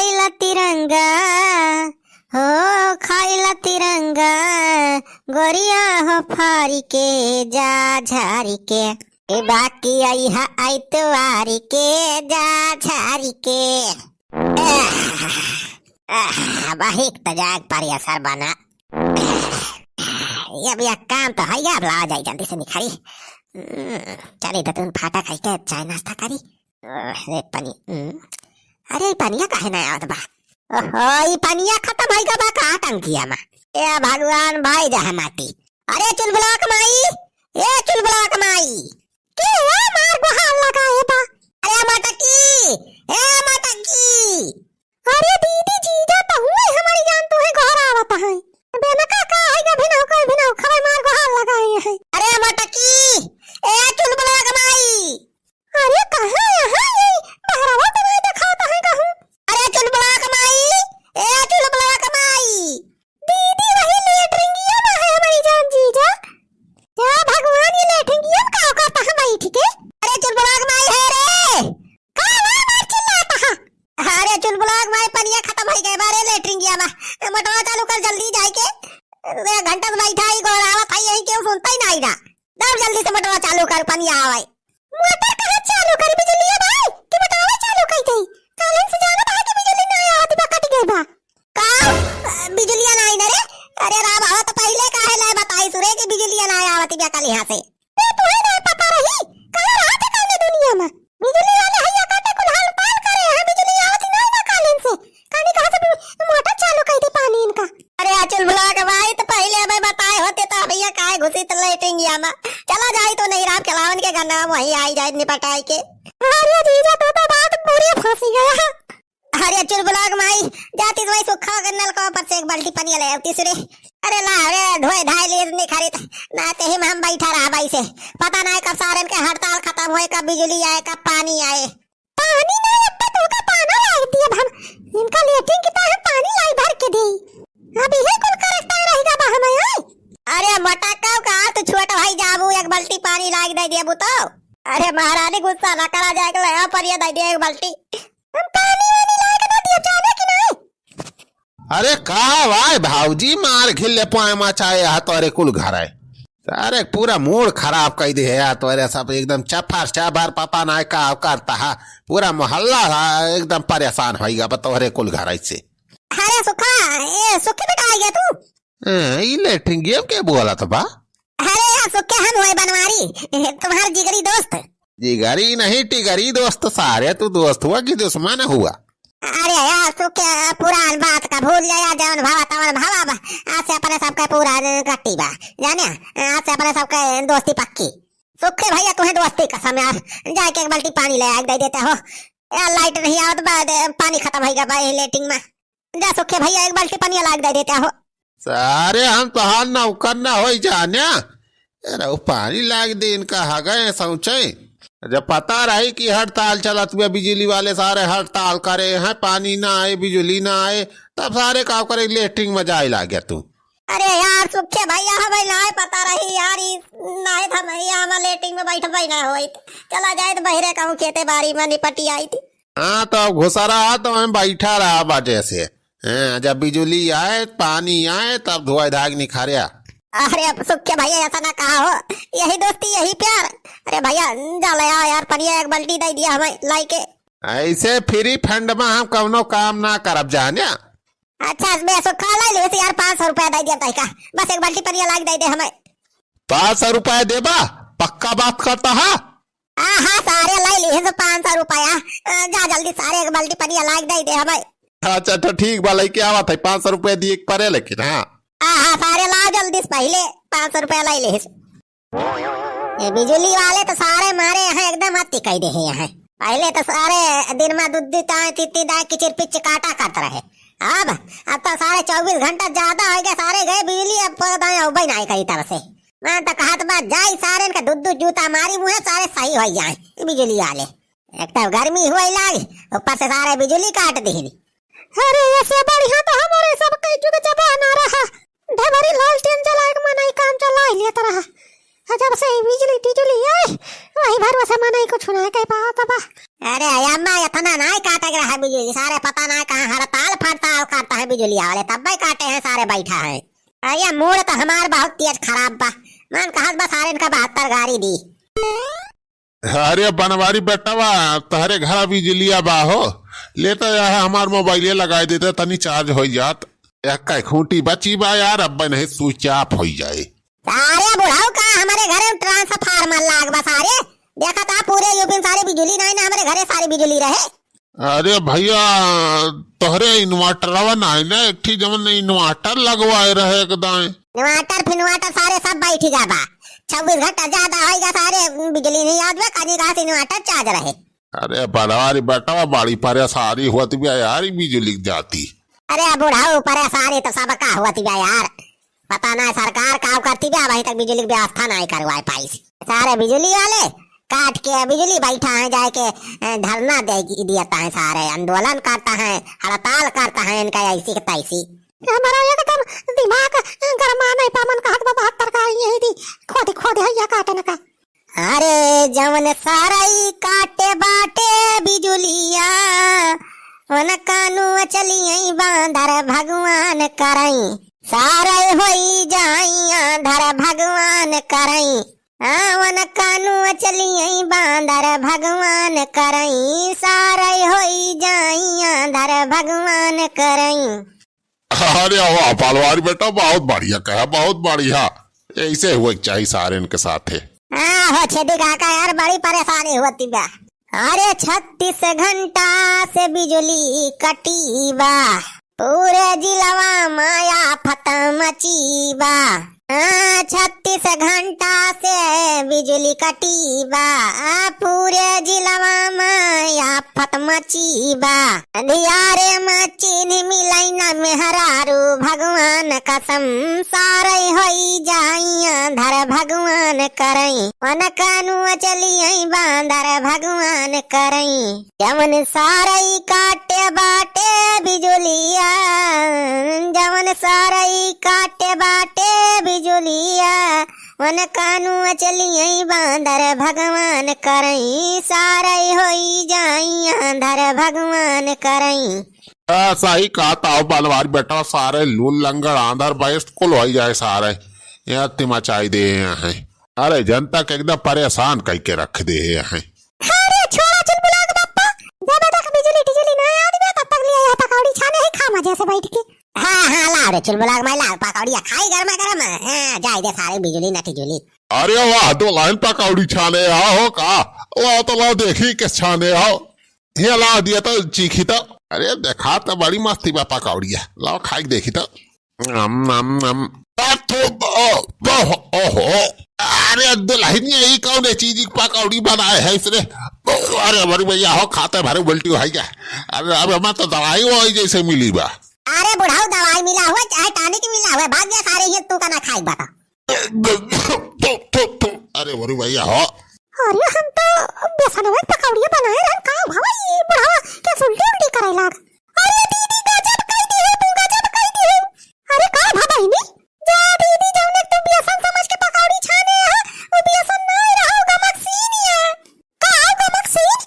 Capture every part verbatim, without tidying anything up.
खाइला तिरंगा, हो खाइला तिरंगा, गोरिया हो फारी के जा झारी के। ए बाकी अइहा अइतवारी के जा झारी के। आह, आह, वही त जाग पारी असर बना। ये अब एक काम तो है, अब ला जाई जल्दी से निखारी। हम्म, चली दतुन फाटा खाई के चाय नाश्ता करी। अरे पानी, हम्म। अरे, ई पनिया काहे ना आवत बा? ओहो, ई पनिया खतम होइ गवा का टंकिया मा? ए भगवान, भाई जा माटी। अरे चुलबुलवा क माई, ए चुलबुलवा क माई। के है मार गोहार लगाए बा? अरे मटकी, ए मटकी। अरे दीदी, जीजा तो हुए हमारी जान, तोहे गोहरावत है। बेनका का है, अभी ना कोई भी ना खबर मार गोहार लगाए है। अरे मटकी, ए चुलबुलवा क माई। अरे कहाँ यहाँ ये बहरवा तो नहीं देखात है कहूँ। अरे चुलबुलवा क माई, ए चुलबुलवा क माई। दीदी वही लेटरिंगिया मा है हमारी जान जीजा। या भगवान, ये लेटरिंगिया मा का करत है बैठ के? अरे चुलबुलवा क माई है रे। का वा मार चिल्लात है? अरे चुलबुलवा क माई, पनिया खतम होइ गए बारे लेटरिंगिया मा। मोटरवा चालू कर जल्दी जाए के। एक घंटा से बैठा ही गोहरावत है, यही केहू सुनत ही नाहीं ना। दौड़ जल्दी से मोटरवा चालू कर, पनिया आवै। मोटर कहाँ चालू करी, बिजुलिया नाहीं कि मोटरवा चालू करी दे। कालिन से जानत है कि बिजुली नाहीं आवत बा, कट गए बा। का? बिजुलिया नाहीं ना रे? अरे राम, आवा तो पहिले काहे नाहीं बताइस रे कि बिजुलिया नाहीं आवत बा कल यहाँ से। ए, तोहे नाहीं पता रही? कहाँ रहत है कौने दुनिया मा? बिजुली वाले हैया काटे कुल हड़ताल करे हैं, बिजुली आवत ही नाहीं बा कालिन से। कानी कहाँ से बि-, मोटर चालू करी दे पानी इनका। अरे आ चुलबुलवा क माई, तो पहिले हमें बताए होते तो हम यहाँ काहे घुसी तो लेटरिंगिया मा। चला जाई तो नहीं राम खेलावन के गन्ना वहीं आई जाए निपटाई के। अरे जीजा, तू तो बात पूरी फंसी गया। अरे चुलबुलवा क माई, जातिस वही सुखा के नलका पर से एक बाल्टी पनिया ले आवतिस रे। अरे ला रे, धोए धाए ले निखारित, ना ते ही में हम बैठा रहा बाई से। पता नाहीं कब सारन के हड़ताल खतम होए, कब बिजुली आए, कब पानी आए। पानी नाहीं, अब तो तोहका पाना लाग दिए हम। इनका लेटरिन की तो हम पानी लाई भर के देई। अब इहे कुल करस्ता रह गवा हमें, आय। अरे मोटा का, का तू छोट भाई जाबू, एक बाल्टी पानी लाग दे देबू तो। अरे महारानी गुस्सा ना करा जाए, के ले आ पनिया दे दे एक बाल्टी। हम पानी वानी लाग ना दियो, जाने कि नाहीं? अरे का भाई, भौजी मार घिल्ले पाए मचाए, यहाँ तोरे कुल घर है। सारे पूरा मूड खराब कई दे है यार, तोरे सब एकदम चफर चफर, पता नाहीं का करता है, पूरा मोहल्ला है एकदम परेशान होइगा बा तोहरे कुल घर ऐसे। अरे सुखा, ए सुखी बेटा आ गया तू? हाँ, ई लेटरिंगिया मा के बोलत बा? अरे यार सुखी, हम हुए बनवारी, तुम्हार जिगरी दोस्त। जिगरी नहीं टिगरी दोस्त, सारे तू दोस्त हुआ कि दुश्मन हुआ? अरे यार, तू क्या पुरान बात का भूल गया, जौन भावा तवन भावा बा। आज से अपने सबके पुरान गट्टी बा, जाने? आज से अपने सबके दोस्ती पक्की। सुखे भैया, तुहे दोस्ती कसम यार, जाके एक बाल्टी पानी ले आके दे देते हो। यार, लाइट नहीं आवत बा, दे, पानी खतम होइगा बा यही लेटरिन मा। जा सुखे भैया, एक बाल्टी पानी लाके दे देते हो। सारे हम तोहार नौकर ना होई जाने। अरे वो पानी लाग दे इनका हगे सौचे। जब पता रही कि हड़ताल चलत हुए बिजली वाले, सारे हड़ताल करे हैं, पानी ना आए, बिजली ना आए, तब सारे का करे लेटरिन में जाए लागे तू। अरे यार सुखे भैया, हमें ना पता रही यार, ई ना था भैया, हम लेटरिन में बैठबे ना होई। चला जाए तो बहरे कहूँ खेते बारी में निपटी आई थी। हाँ, तो अब घुसा रहा तो हम बैठा रहा बाटे से। हाँ, जब बिजुली आए, पानी आए, तब धोए धाग निखार्या। अरे अब सुखे भैया, ऐसा ना कहा हो, यही दोस्ती, यही प्यार। अरे भैया, जा ले आओ यार, पनिया एक बाल्टी दे दिया हमें लाई के। ऐसे फ्री फंड में हम कौनो काम ना करब जाने। अच्छा, इसमें सुखा लाई ले यार, पाँच सौ रुपया दे दिया तैका, बस एक बाल्टी पनिया लाग दे दे हमें। पाँच सौ रुपया देबा? पक्का बात करता है? हाँ, हाँ, सारे लाई लिए से पाँच सौ रुपया। आ, जा जल्दी सारे एक बाल्टी पनिया लाग दे दे हमें। अच्छा, तो ठीक बा, लेके आवत है, पाँच सौ रुपया दिए के परे, लेकिन हाँ। हाँ, हाँ, सारे लाओ जल्दी से पहले, पाँच सौ रुपया लाई ले से। ये बिजुली वाले तो सारे मारे यहाँ एकदम अति कह दे हैं यहाँ। पहले तो सारे दिन में दूध दूध आए, तीन तीन दाए किचिर पिच काटा करत रहे। अब, अब तो सारे चउबीस घंटा ज्यादा हो गए, सारे गए बिजुली, अब पता नहीं उबे नहीं करी तब से। मैं तो कहत बा, जाई सारे इनका दूध दूध जूता मारी मुँहे, सारे सही हो जाए, ये बिजुली वाले। एक तो गर्मी हुए लाग, ऊपर से सारे बिजुली काट दीनी। अरे, ऐसे बढ़िया तो हमारे सब कई जुग जमाना रहा। ढेबरी लालटेन जलाए के मनई काम चलाए लेत रहा। जब से बिजुली टिजुली आए, वही भरोसे मनई कुछ नाहीं कह पावत बा। अरे अम्मा, इतना नाहीं काटे के रहा बिजुली, सारे पता नाहीं कहाँ हड़ताल फड़ताल करत हैं बिजुली वाले, तब भी काटे हैं, सारे बैठा हैं। अरे मूड तो हमार बहुत तेज खराब बा, मन कहत बा सारे इनका बहत्तर गारी दी। अरे बनवारी बेटवा, तहरे घरा बिजुलिया बा हो, लेता यह हमार मोबाइले लगाए देते, तनी चार्ज होइ जात। एक का खूंटी बची बा यार, अब नहीं स्विच ऑफ होइ जाए। अरे बुढ़ऊ का हमरे घरे ट्रांसफार्मर लाग बा सारे, देखा था पूरे यूपी में सारे बिजुली नाहीं ना, हमरे घरे सारी बिजुली रहे। अरे भइया, तोहरे इन्वर्टरवा नाहीं ना, एक ठी जवन इन्वर्टर लगवाए रहे एक दाएं। इन्वर्टर फिन्वर्टर सारे सब बैठी गा बा। छब्बीस घंटा ज्यादा होइगा सारे बिजुली नाहीं आवत बा, कनी कहा से इन्वर्टर चार्ज रहे। अरे बनवारी बेटवा, बड़ी परेशानी होत बिया यार, ई बिजुली जाती। अरे बुढ़ऊ, परेशानी तो सबका होत बिया यार। पता ना सरकार का करती बा, अबहीं तक बिजुली की व्यवस्था नाहीं करवाए पाइस। सारे बिजुली वाले काट के बिजुली बैठा हैं, जाए के, ए, धरना दे दियता हैं, सारे आंदोलन करता हैं, हड़ताल करता हैं, इनका ऐसी के तैसी। हमारा एकदम दिमाग गरमा नाहीं पा, मन कहत बा बहत्तर का यही दी, खोदे खोदे हैया काटन का। अरे जवन सारई काटे बाटे बिजुलिया, वन कानू चलिए बांदर भगवान करई। सारई होई जाई आंधर भगवान करई। हाँ, वन कानू चलिए बांदर भगवान करई। सारई होई जाई आंधर भगवान करई। अरे वाह पलवारी बेटा, बहुत बढ़िया कहा, बहुत बढ़िया। ऐसे हुए के चाहिए सारेन के साथे। हाँ हो छेदी काका यार, बड़ी परेशानी होती बा। अरे छत्तीस घंटा से बिजुली कटी बा, पूरे जिलवा मा आफत मची बा। हाँ, छत्तीस घंटा से बिजुली कटी बा, पूरे जिलवा मा आफत मची बा। अंधियारे मा चीन्ह मिलाई ना मेहरारू भगवान कसम, सारई होई जाई आंधर भगवान करई। वन कानू चलिए बांदर भगवान करई। जवन सारई काटे बाटे बिजुलिया, जवन सारई काटे बाटे बिजुलिया, वन कानू चलिए बांदर भगवान करई। सारई होई जाई आंधर भगवान करई। आ, सही कहा था, बनवारी बेटा, सारे लूल लंगड़ आंधर भैंस कुल होई जाए सारे। यहाँ तिमचाई दे हैं। अरे जनता के एकदम परेशान कई के रख दे हैं। अरे छोड़ा चुलबुला के बप्पा, जब तक बिजुली टिजुली ना आ जावे, तब तक लिए यह पकौड़ी छाने ही खा मजे से बैठ के। हाँ, हाँ, लाओ रे चुलबुला के मैं लाओ पकौड़िया खाई गरमा गरम। हाँ, जाए दे सारे बिजुली ना टिजुली। अरे वाह, दुल्हन पकौड़ी छाने आओ का? वाह, तो लाओ देखी के छाने आओ। ये ला दिया तो चीखी तो। अरे देखा तो बड़ी मस्ती बा पकौड़िया, लाओ खाई के देखी तो। नम, नम, नम। आ, थू, ओ, ओ, ओहो। अरे दुल्हनिया, ई कौन चीज की पकौड़ी बनाए है इसने? अरे बड़ी भैया हो, खाते भरे उल्टी हो गया। अरे अब हमार तो दवाई वो जैसे मिली बा। अरे बुढ़ाऊ, दवाई मिला हुआ चाहे टॉनिक मिला हुआ, भाग गया सारे, ये तू का ना खाई बता। अरे बड़ी भैया हो। अरे हम तो बेसनवा के पकौड़िया बनाए रहन, का भवा ई बुढ़ावा के उल्टी उल्टी करे लाग। अरे दीदी गजब कई दी है तू, गजब कई दी है। अरे का भा बहिनी, जा दीदी जौने तू बेसन समझ के पकौड़ी छाने है, वो बेसन ना रहा, गमक सीन है। का हो गमक सीन?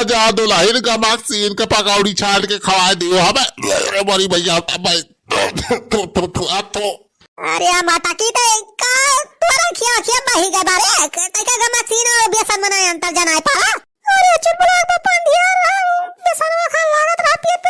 जा दुल्हन गमक सीन के पकौड़ी छान के खवाए दियो हमें। अरे बड़ी भैया, अब मैं, थू, थू, थू, थू, आ, थू। अरे माता की तो का तोरा खिया खिया बही गए बारे, क-, कई का गमक सीन और बेसन बनाए अंतर जनाए पावा। अरे चुलबुला के पापा अंधियार रहा, बेसनवा खा लागत रहा, पेट